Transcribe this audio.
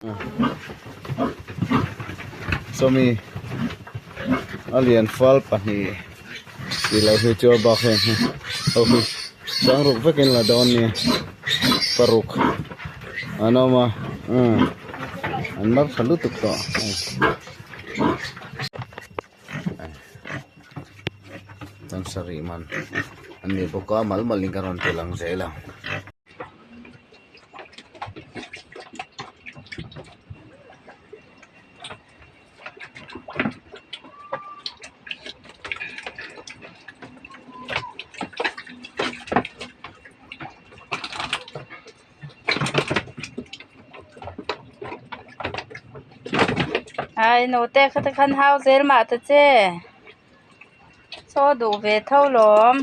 Sawmi a lian fal pahnih tih loh hi chu a bak heng hi ho hi sangruk vekin la dawn nia paruk an awm a umm an mar tha lutuk tawh hei chuan sarih man an ni bawk a mal malin ka rawn ti lang zel ang. Ai naute kha te khan hau zel mah ta che chaw duh ve tho lawm.